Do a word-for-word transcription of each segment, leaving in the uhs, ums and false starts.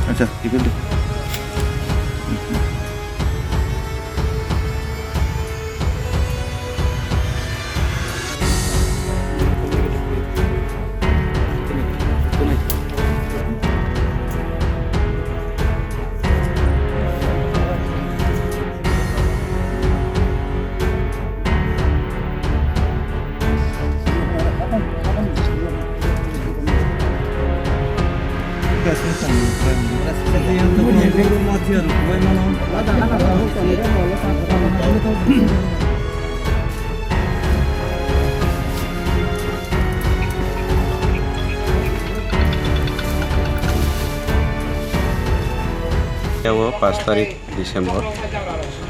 Acha, ikut deh. Yao pash tarik December,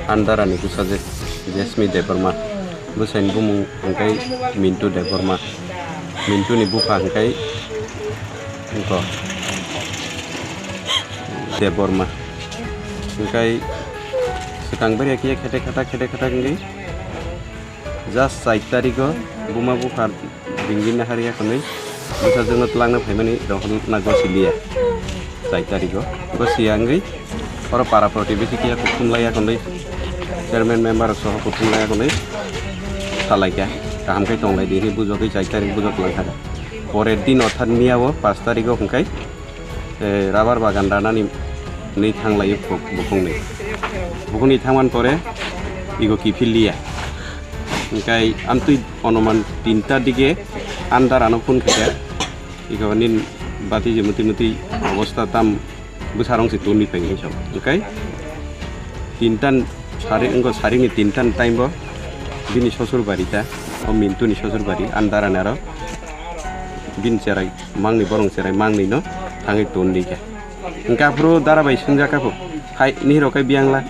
Andarani bwsajwk Jesmi Debbarma, bwsaini bumung hwnkhe Mintu Debbarma, Mintuni bupha hwnkhe wngkha Debbarma, hwnkhe swkang bwrwi khe khete khata khete khata hwnkhe just char tarigo buma bupha Bingin nahari yakhonwi bwsajwkno twlangna phaimani rohorna gosiliya. Char tarigo gosiya wngwi oro para protibesi kiya kuthumlai yakhonwi chairman member rok soho kuthumlai yakhonwi salaikha. Kaham khe tonglai di hinwi bujogwi char tarik bujok langkha. Porer din orthat miyao pash tarigo hwnkhe, eh, rubber bagan ranani nwi thanglaio buk-, bukhukni. Bukhukni thangmani pore igo kiphilliya. Hwnkhe amtwi onuman tinta dige Andarano phone khaikha. Iko nin bati je muti muti obostha tam bwsarong se tuni phai hinwi sao. Hwnkhe tinta sari wngkha, saringni tinta time bo bini sosur bari ta, o Mintuni sosur bari Andarani aro bini cherai mangni borong cherai mangni no thangwi tuni kha. Hwnkhe aphuru dara bai swngjak kha phu, hai nihiro khe biyangla.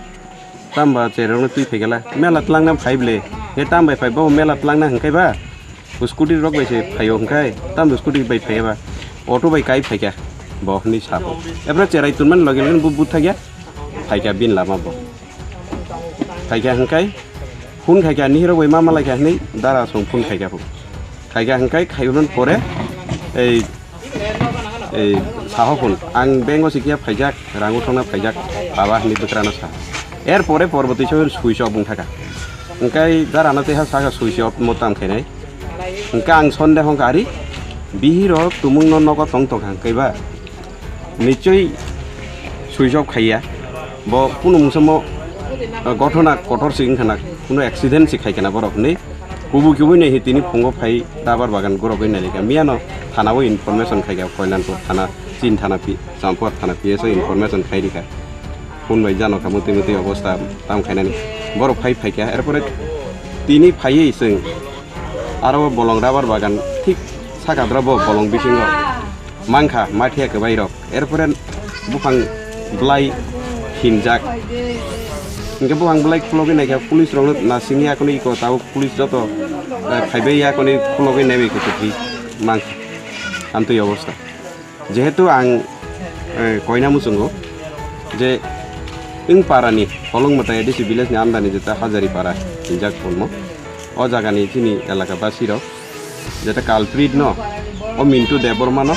Tamba cherokno twi phaikala, mela twlangna phai ble. He tam bai phai, bo mela twlangna hwnkhe ba? Bo scooty rok bai se phaio hwnkhe, tam scooty bai phaiya ba? Auto bai kai phaikha, bo hwnwi sabo. Ebra cherai tunmani loge loge bo buthakya, phaikha bini lama bo. Phaikha hwnkhe, phone khaikha, nihirok bai ma malaikha hwnwi dara song phone khaikha bo. Khaikha hwnkhe, khaiman pore, ei, ei, saho phone, ang bank o sikya phaijak, rang uthokna phaijak, baba hinwi bwkrano sa. Er pore porbo twi switch off wng thaka. Hwnkhe darano tei ha saka switch off mo tam khainai. Hwnkhe ang sonde hwnkha ari, bihiro tumungno nogo tong tong kha hwnkhe ba. Nichoi switch off khaiya. Bo kunu mungsa mo, uh, gothona kotor se wngkha na, kunu accident se khaikha na borok hinwi. Kubui kubui nai hi tini phungo phai rubber bagan gorogwi nailika. Miyano thana o information khaikha, Koilanpur thana, Chin thana, Pi-, Champur thana P S o information khai rikha. Phone bai jano kha muti muti obostha tam khainani. Borok phai phaikha. Erpore tini phaiwi chwng aro bolong rubber bagan thik saka dra bo bolong bisingo. Mangkha, mathiya kwbai rok. Erpore buphang bwlai hinjak. Hingke buphang bwlai khulogwi naikha, police rokno nasingya kono iko tabuk police joto, eh, phaibai ya kono khulogwi naibai kuchukhi mangkha. Amtwi obostha. Jehetu ang, eh, koina muchungo je wng parani Holong Mwtai A D C village ni andani jeta Hajari para hinjak phunmo. O jagani chini elaka basi rok jeta culprit no, o Mintu Debbarma no,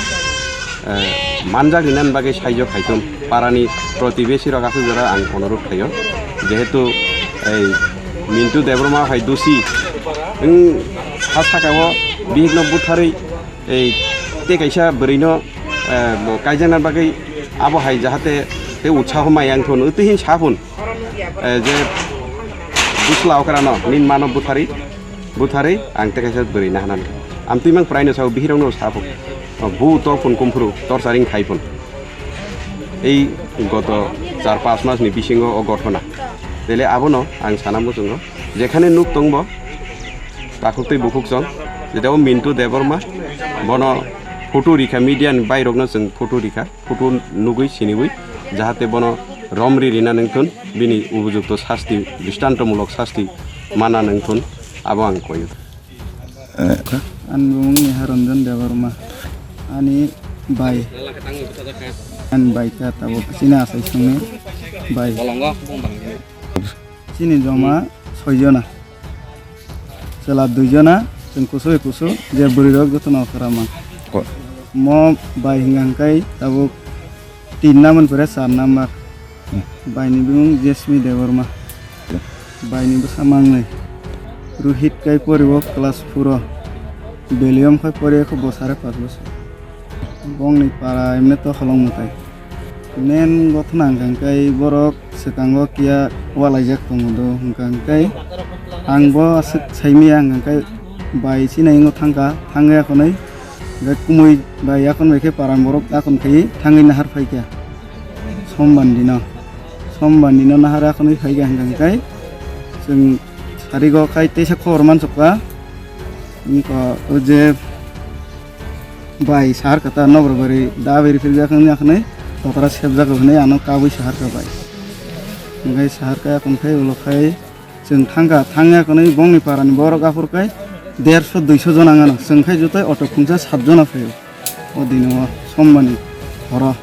eh, manjak rinani bagwi saijo khaithum. Parani protibesi rok aswk jora ang onurok khaio, jehetu ei Mintu Debbarma hai dusi wng ha saka o bihik no butharwi ei tei kaisa bwrwi no, eh, bo kaijakna bagwi abo hai jahate tei utsaho mai ang thun, twi hin sa phun. Eh, je busla okrano, nin mano buthari, buthari, ang tei kaisa bwrwi nahanani. Amtwi mang praino sao, bihirokno sao, oh, bu to phun kumphuru, tor saring khai phun. Ei goto char panch mas ni bisingo o gothona. Tele abono ang sana muchungo, jekhane nuk tongbo, takhuk tei bukhuk chwng, jeta o Mintu Debbarma, bono photo rikha, media ni bairokno chwng photo rikha. Photo nugwi siniwi jahate bono romri rina nangthun, bini ubujukto sasti, dristantomulok sasti mana nangthun, abo ang koyo. Ani bumung ni Haranjan Debbarma. Ani bai. Ani bai kha tabuk chini achai songni bai. Chini joma soi jona. Chwla dui jona, chwng kusu bai kusu, je bwrwi rok jotono kwrwma. Mo bai hwnka hwnkhe tabuk tin number pore char number. Baini bumung Jesmi Debbarma. Baini bwsa mangnwi. Rohit kai pori o class four o. Belium khai pori kho bo sare pas bosor. Bongni para emne to holong mwtai. Main gothna hwnka hwnkhe borok swkango kiya walaijak tongo do hwnka hwnkhe ang bo aswk saimaya hwnka hwnkhe bai sinai wngwi thangkha, thangwi akhonwi hwnkhe kumui bai akhon bai khe paran borok akhon khai thangwi nahar phaikha. Sombar dino, Sombar dino nahar akhonwi phaikha hwnka hwnkhe chwng sarigo khai teisa khobor mansukha. Wngkha o je bai sahar kata nokbar bari da beri phirjak wngya hwnwi tokra sepjak hwnwi ano kabui sahar ka bai. Hwnkhai sahar ka hwnkhai ulo khai chwng thangkha, thangya hwnwi bongni parani borok aphur khai derso duiso jona wngano, chwng khai joto auto khungsa sat jona phaio. O dino o Sombani horo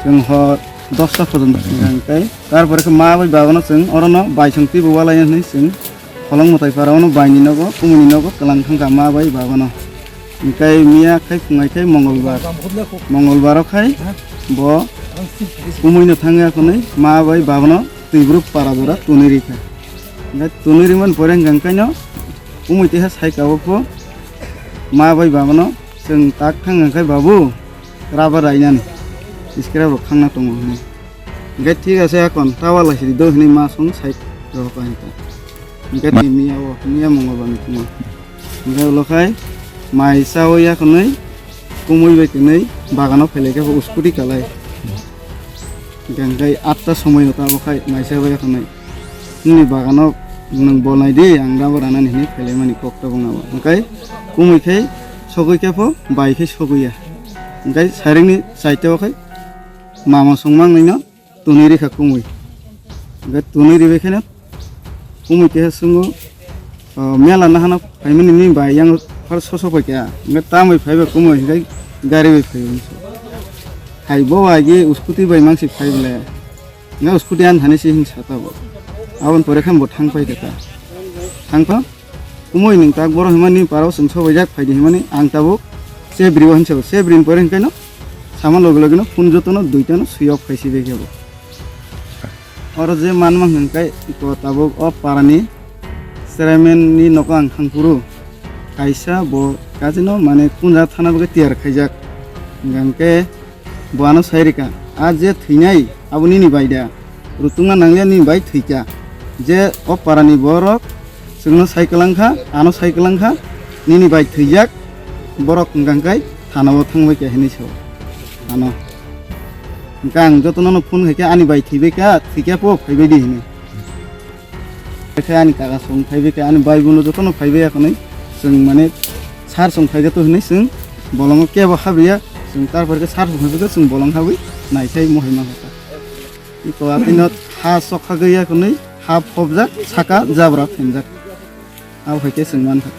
chwng hor dosta pojonto thangkha hwnkhai tarpore khe ma bai babano chwng orono bai chwng twibo walai hwnwi chwng Holong mwtai para ono baini nogo, kumuni nogo kwlang thangkha ma bai babano. Hingkai miya khai phungai khai Mongolbar. Mongolbaro khai bo kumuino thangya khwnwi ma bai babano twibruk para jora tunwi rikha. Hingkai tunwi rimani pore hingka hingkaino kumui teha saika o pho ma bai babano chwng tak thang hingkai babu rubber rainani scrap rok khangna tongo hwnwi. Hingke thik ase, ekon ta wala siri do hinui ma song side rohor ko hinta. Hingke tini miya o, miya Mongolbar ni phungo. Hingke ulo khai mai cha o ya khwnui, kumui bai khwnui, bagano phailai khe bo scooty kalai. Hingke hingke atta somoi o ta bo khai mai cha bai ya khwnui. Nini bagano nwng bol nai di, ang da bo ranani hinui phailai mani kok tabuk na bo. Hingke kumui khai sogui khe pho, bai khai sogui ya. Hingke sairing ni side o khai mama song mang nai no. Tunui rikha kumui. Hingke tunui ribai kheno kumui keha sungo, o, mela nahana phaimani ni bai yang phar soso pai kha. Hingke tambai phaiba kumui hingke gari bai phaiba. Hai bo agi scooty bai mangsi phaible. Hingke scooty an hani si hing sata bo. Aboni pore khe bo thang pai kha ta. Thang kha. Kumui nwng tak borok himani parao chwng sobaijak phaidi himani ang tabuk chebri o hinsa chebri ni pore hingkhe no sama loge loge no phone joto no duita no swi off khaisi bai khe bo. Oro je manma hingkhe iko tabuk o para ni chairman ni nogo ang thangphuru kaisa bo kaisa no mane kunja thana bagwi tiyar khaijak hingkhe Bo ano sai rwkha, "A je thwinai, abo nini bai da? Rutungna nangya nini bai thwikha. Je o parani borok chwngno sai kwlang kha, ano sai kwlang kha, nini bai thwijak borok hwnkha hwnkhe thanao thangbai kha," hinwi sao ano. Hwnkhe ang jotono phone khaikha, "Ani bai thwibai kha, thwikha pho phaibai di," hinwi. Khe ani kaka song phaibai khe ani bai bono jotono phaibai ya khwnwi chwng mane sar song phaijato hinwi chwng bolongo kebo habriya chwng tarpor khe sar song phaibai khe chwng bolong habwi naisai mohai mankha. Iko atino ha sok hagwi ya khwnwi ha phobjak saka jabra phenjak. Abo hai khe chwng mankha.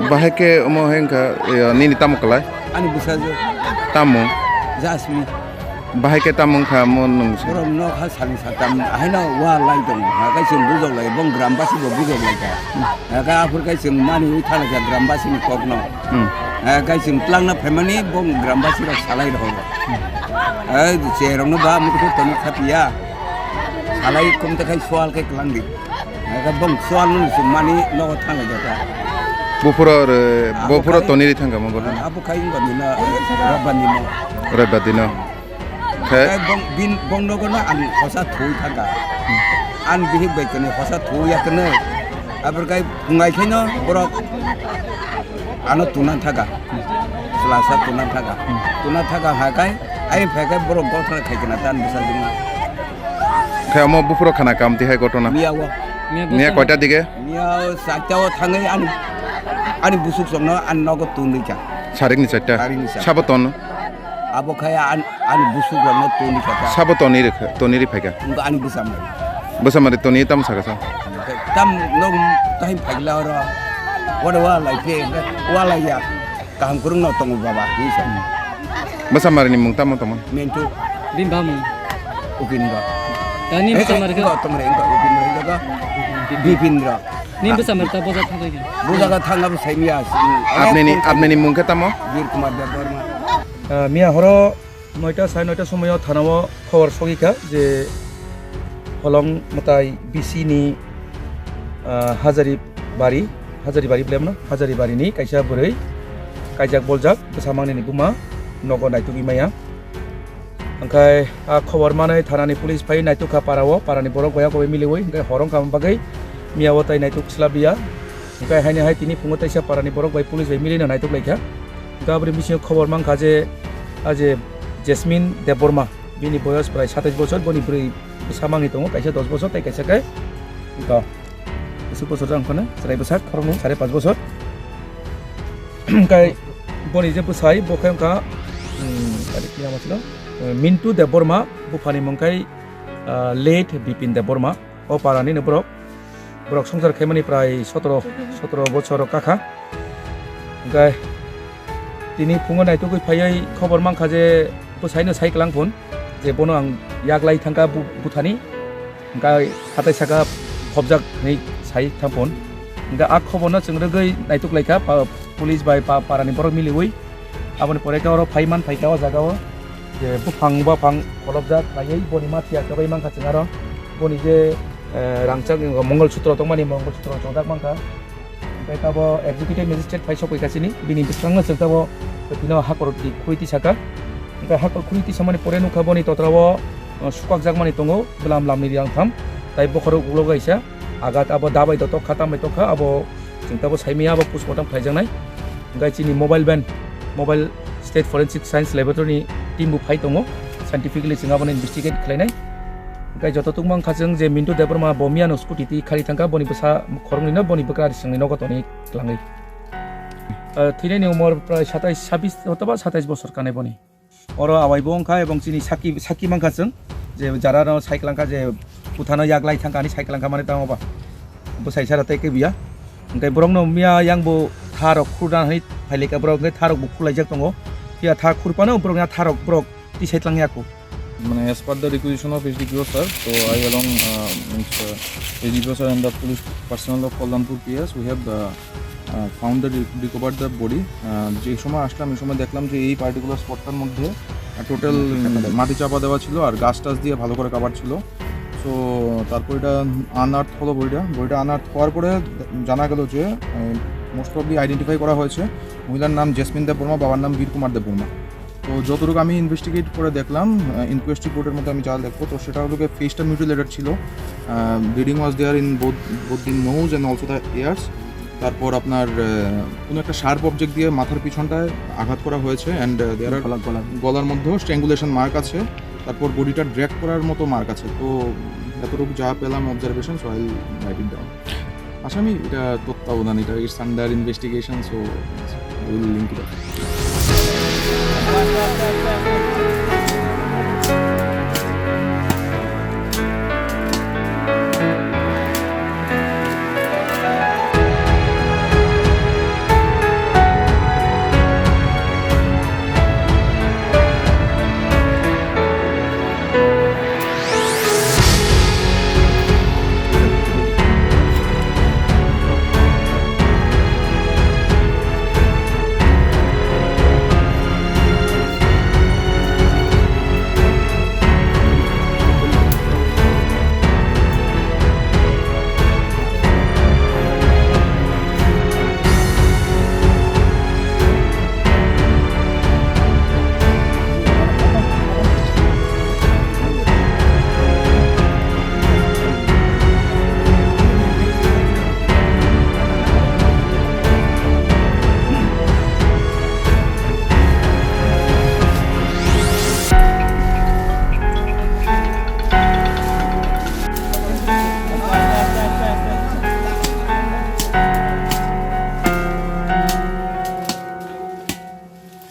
Bahai khe omo hai wngkha, eh, nini tamo kwlai? Ani bwsajwk. Tamo? Jasmine. Bahai khe tamo wngkha mo nwng? Borok nok ha sani satam haino wa lai tongo. Ha khe chwng bujok lai, bong gram basi bo bujok lai kha. Ha khe aphur khe chwng mani wi thala kha gram basi ni kok no. Hmm. Ha khe chwng twlang na phaimani bong gram basi rok salai rok. Hmm. Hai cherong no ba mutu tono khapiya. Salai kom ta khai swal khe kwlang di. Aka bong sual nung sung mani nogo thang ja ta. Buphuro re, Ah, buphuro buphai. Toniri thang kamo gothana. Abo khai wng bani na, rab bani na. Rab bani na. Khe? Khai bong, bin, bong nogo na ang hosa thui thang ka. An bihik bai kene hosa thui ya kene. Abor kai phungai khai no borok ano tunan thaga. Selasa tunan thaga. Tunan thaga ha kai, ai phai kai borok gothana khai kena tan bisa juma. Khe omo buphuro khana kam tihai gotona? Miya o. Miya koita dige? Miya o saita o thangwi ani, ani busuk songno ani nogo tundui kha. Sarikni saita? Sarikni saita. Sabo ton? Abo khai an-, ani busuk rokno tundui kha ta. Sabo toni rikha, toni ri phaikha? Wngkha ani bwsamari. Bwsamari toni tam saka sa? Tam nog tahim phaikla oro. Oro wa lai phe, wa lai ya. Kaham kwrwng no tongo baba, hinwi sa. Bwsa mari ni mung tamo tamo? Mentu. Bini bamung. Upindra. Tani Eh, bwsa eh, mari ka? Enggak, tongre, enggak, Upindra, enggak ka? Bipindra. Ni bwsa mari ta boja thangbai ka? Boja ka thanga bwsai miya. Apni ni, apni ni mung khe tamo? Bir Kumar Debbarma. Ah, miya horo noita, sare noita somoyo thanao khobor sogwi kha je Holong mwtai B C ni, ah, Hajari bari, Hajari bari blemno, Hajari bari ni kaisa bwrwi kaijak boljak, bwsa mangni ni buma nogo naitugwi maya. Hwnkhe a khobor manwi thanani police phai naituk kha parao, parani borok bai abo bai miliwi, hwnkhe hor wngkha bagwi miyao tai naituk swlabya. Hwnkhe haini hai tini phungo teisa parani borok bai police bai milino naituk lai kha. Hwnkhe aboni bisingo khobor mankha je a je Jasmine Debbarma, bini boyos prai satais bochor, boni bwrwi bwsa mangni tongo, kaisa dos bochor tei kaisa khe wngkha. Bwswk bochor jang phano chwrai bwsak khoroknwi sare pas bochor. Hwnkhe boni je bwsai bo khe wngkha, um, tari ki nang silo? Eh, Mintu Debbarma, buphani mung khe, ah, late Bipin Debbarma. O parani no borok, borok songchar khaimani prai sotoro, sotoro bochor kakha. Hwnkhe tini phungo naitugwi phaiwi khobor mankha je bwsaino sai kwlang phun je bono ang yaklai thangkha bu-, buthani. Hwnkhe hatai saka phobjak hinwi sai thang phun. Hwnkhe a khoborno chwng rwgwi naituk lai kha, pa-, police bai pa-, parani borok miliwi. Aboni pore khe oro phai man phai kha o jaga o je buphang baphang kholopjak khlaiwi boni mathiya kwbai mankha chwng aro. Boni je, eh, rangchak Mongol Sutro tongmani Mongol Sutro chongjak mankha. Hwnkhe tabo executive magistrate phai sokwi kha chini, bini bwskango chwng tabo bini hakor di khurui tisaka. Hwnkhe hakor khurui tisamani pore nukha boni totrao, uh, sukakjakmani tongo, bwlam lamni rang tham, tai bokhorok ulo kaisa, agat abo dabai dotok kha, tambai tok kha, abo chwng tabo saimaya abo postmortem khlaijaknai. Hwnkhe chini mobile van, mobile State Forensic Science Laboratory ni team bo phai tongo, scientifically chwng abono investigate khlainai. Hwnkhe joto tungma wngkha chwng je Mintu Debbarma bo miyano scooty twi khari thangkha, boni bwsa khoroknwino boni bwkra risingni nogo tonwi twlangwi. Ah, thwinaini umor prai satais, sabis othoba satais bosor kanai boni. Oro awai bo wngkha ebong chini saki, saki mankha chwng je jara no sai kwlangkha je puthano yaklai thangkha ani sai kwlangkha mani tamo ba. Bwsai sara tei kebiya. Hwnkhe borokno miya yang bo tharok khurna hinwi phailika borok hwnkhe tharok bo khurlaijak tongo. Phiya tha khurphano borokni a tharok borok tisai tlang ya kho. Mane, as per the requisition of S D P O sir, so I along, uh, means, uh, S D P O sir and the police personnel of Kalyanpur P S, we have, uh, uh, found the re-, recovered the body. Uh, যে সময় আসলাম, এই সময় দেখলাম যে এই পার্টিকুলার স্পটটার মধ্যে, আহ, টোটাল মাটি চাপা দেওয়া। মাটি চাপা দেওয়া ছিল আর গাছ টাছ দিয়ে ভালো করে কাভার ছিল। সো তারপর এটা আনআর্থ হলো বডিটা। বডিটা আনআর্থ হওয়ার পরে জানা গেল যে, আহ, মোস্ট প্রবলি আইডেন্টিফাই করা হয়েছে। মহিলার নাম জেসমিন দেববর্মা, বাবার নাম বীর কুমার দেববর্মা। তো যতটুকু আমি ইনভেস্টিগেট করে দেখলাম, আহ, ইনকোয়েস্ট রিপোর্টের মধ্যে আমি যা দেখবো, তো সেটা হলো গিয়ে ফেসটা মিউটিলেটেড ছিল। আহ, bleeding was there in both, both the nose and also the ears। তারপর আপনার, আহ, কোনো একটা শার্প অবজেক্ট দিয়ে মাথার পিছনটায় আঘাত করা হয়েছে and, আহ, there are গলা, গলা। গলার মধ্যেও স্ট্র্যাঙ্গুলেশন মার্ক আছে। তারপর বডিটা ড্র্যাগ করার মতো মার্ক আছে। তো এতটুকু যা পেলাম observation, so I will write it down। আসামি এটা তত্ত্বাবধান, এটা it's under investigation, so I will link it up।